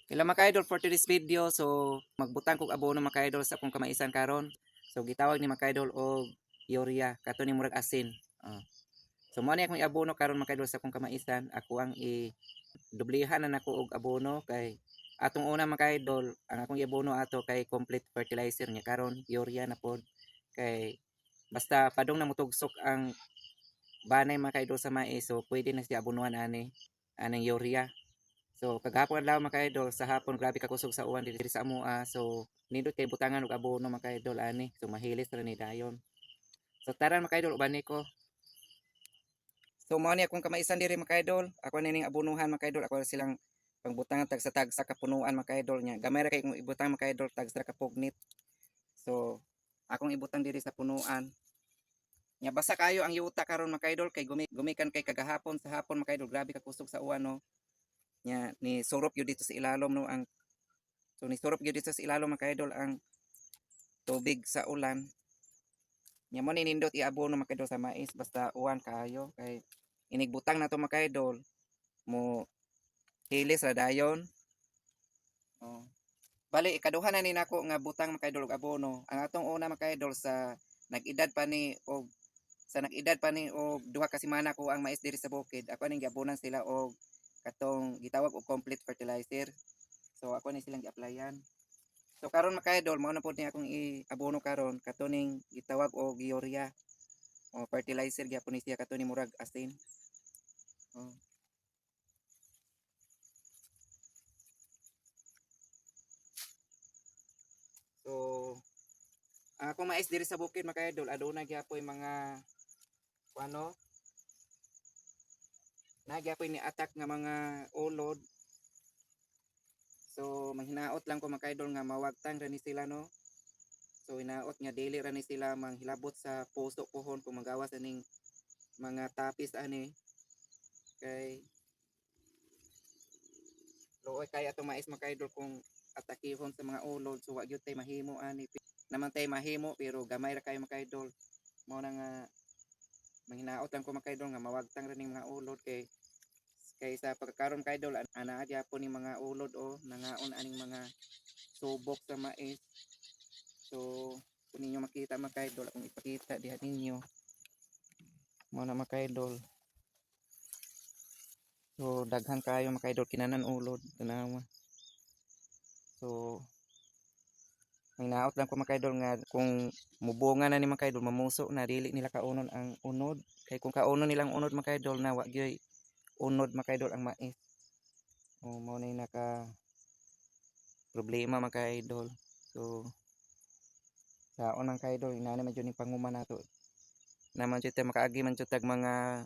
Hello, mga ka-idol, for today's video, so magbutang kog abono, mga ka-idol, sa akong kamaisan karon. So gitawag ni, mga ka-idol, og urea, kato ni murag asin. Oh. So mo ni akong iabono karon, mga ka-idol, sa akong kamaisan. Ako ang i dublihan na nako og abono kay atong una, mga ka-idol, ang akong iabono ato kay complete fertilizer niya, karon urea na pod kay basta padung na motugsok ang banay, mga ka-idol, sa mais, so pwede na siya abonuhan ani aning urea. So kagahapon adlaw, mga ka-idol, sa hapon grabe ka kusog sa uwan diri sa amoa. So nindot kay butangan og abono, mga ka-idol, ani. So mahilis ra ni dayon. So tara, mga ka-idol, uban ko. So mao ni akong kamaisan diri, mga ka-idol. Ako ni ning abonuhan, mga ka-idol, ako silang pangbutangan tag sa tag sa kapunuan, mga ka-idol, nya. Gamay ra kay kung ibutang, mga ka-idol, tag sa kapugnit. So akong ibutang diri sa punuan. Nya basa kayo ang yuta karon, mga ka-idol, kay gumikan kay kagahapon sa hapon, mga ka-idol, grabe ka kusog sa uwan, no. Nya ni surop gyud dito sa ilalom, no, ang so ni surop gyud dito sa ilalom, mga ka-idol, ang tubig sa ulan. Nya mo ni nindot iabono, mga ka-idol, sa mais basta uwan kaayo kay inigbutang na to, mga ka-idol, mo hilis ra dayon. Oh. Bali ikaduha na ni nako nga butang, mga ka-idol, og abono. Ang atong una, mga ka-idol, sa nag-edad pa ni og 2 ka semana ko ang mais diri sa bukid. Ako ning giabonan sila og katong gitawag og complete fertilizer. So ako ni silang gi-applyan. So karon, mga ka-idol, mao na pod ni akong iabono karon, kato ning gitawag og urea. O fertilizer gyapon ni siya, kato ni murag asin. Oh. So ang akong mais diri sa bukid, mga ka-idol, aduna gyapoy mga ano na gyapoy ni attack nga mga ulod. So manghinaot lang ko, mga ka-idol, nga mawagtang ra ni sila, no. So hinaot nga dili ra ni sila manghilabot sa puso pohon kung magawas aning mga tapis ani kay luoy kaya atong mais, mga ka-idol, kung atakihon sa mga ulod. So wa gyud tay mahimo ani naman tay mahimo, pero gamay ra kayo, mga ka-idol. Mao na nga manghinaot lang ko, mga ka-idol, nga mawagtang ra ning mga ulod kay kay sa pagkakaron, ka-idol, ana gyapon ni mga ulod o nangaon aning mga subok sa mais. So kung ninyo makita, mga ka-idol, akong ipakita diha ninyo, mao na, mga ka-idol. So daghan kayo, mga ka-idol, kinanan ulod, tanawa. So manghinaot lang ko, mga ka-idol, nga kung mubunga na ni, mga ka-idol, mamuso na, dili nila kaunon ang unod kay kung kaunon nilang unod, mga ka-idol, na wa gyoy unod, mga ka-idol, ang mais. O mao na naka problema, mga ka-idol. So sa unang, ka-idol, inana man jud ning panguma nato naman jud tay makaagi man jud tag mga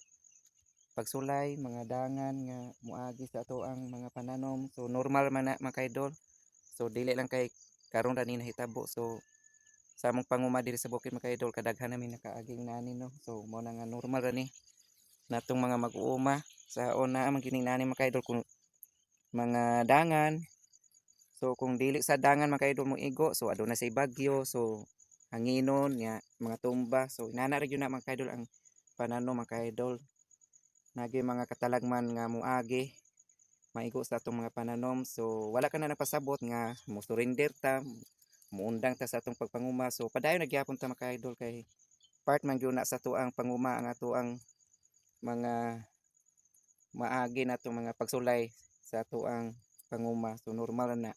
pagsulay, mga dangan nga muagi sa ato ang mga pananom. So normal man na, mga ka-idol. So dili lang kay karon ra ni nahitabo. So sa among panguma diri sa bukid, mga ka-idol, kadaghan namin nakaaging nani, no. So mao na nga normal ra ni natong mga mag-uuma sa una man kining nani, mga ka-idol, kung mga dangan. So kung dili sa dangan, mga ka-idol, mo igo, so aduna say bagyo, so hanginon nya mga tumba. So inana ra gyud na, mga ka-idol, ang pananom, mga ka-idol. Nagi mga katalagman nga muagi maigo sa atong mga pananom. So wala ka na napasabot nga mo surrender ta, muundang ta sa atong pagpanguma. So padayon na gyapon ta, mga ka-idol, kay part man gyud na sa atoang panguma ang atoang mga maagi na atong mga pagsulay sa atoang panguma. So normal na.